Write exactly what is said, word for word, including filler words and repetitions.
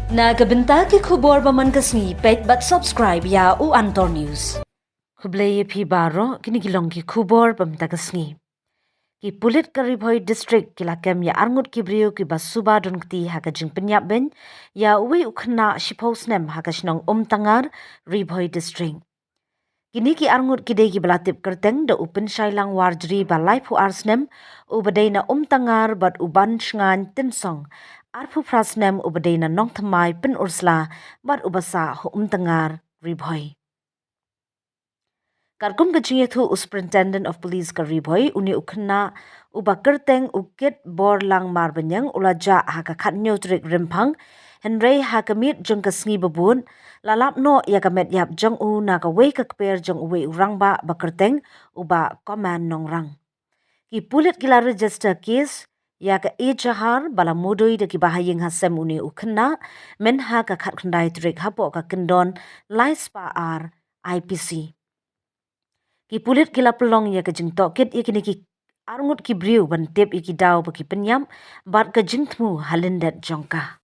Na ka bynta ki khubor ba man ka sngi, peit bad subscribe ïa u Antor News. Khublei ïa phi baroh, kine ki long ki khubor ba man ka sngi. Ki pulit ka Ri Bhoi District ki la kem ïa arngut ki briew kiba suba don kti ha ka jingpynïap bein ïa uwei u khynnah shiphew snem ha ka shnong Umtangar, Ri Bhoi District. Kine ki arngut ki dei kiba la tip kyrteng da u Pynshailang Warjri ba laiphew ar snem, uba dei na Umtangar, bad u Banshngain Tynsong, arphew phra snem, uba dei na Nongthymmai Pynursla, bad uba sah ha Umtangar, Ri Bhoi. Katkum ka jingïathuh u Superintendent of Police ka Ri Bhoi, une u khynnah uba kyrteng u Kitborlang Marbaniang u la jah ha ka khathynñiew tarik Rymphang, hynrei ha ka miet jong ka sngi ba bud la lap noh ïa ka met ïap jong u na kawei ka kper jong uwei u rangbah ba kyrteng u Bah Koman Nongrang. Ki pulit ki la register case ïa ka ejahar ba la mudui da kiba ha ïing ha sem une u khynnah, mynha ka khatkhyndai tarik hapoh ka kyndon lai spah ar I P C. Ki pulit ki la pynlong ïa ka jingtohkit ïa kine ki arngut ki briew ban tip ïa ki daw ba ki pynïap bad ka jingthmu ha lyndet jong ka.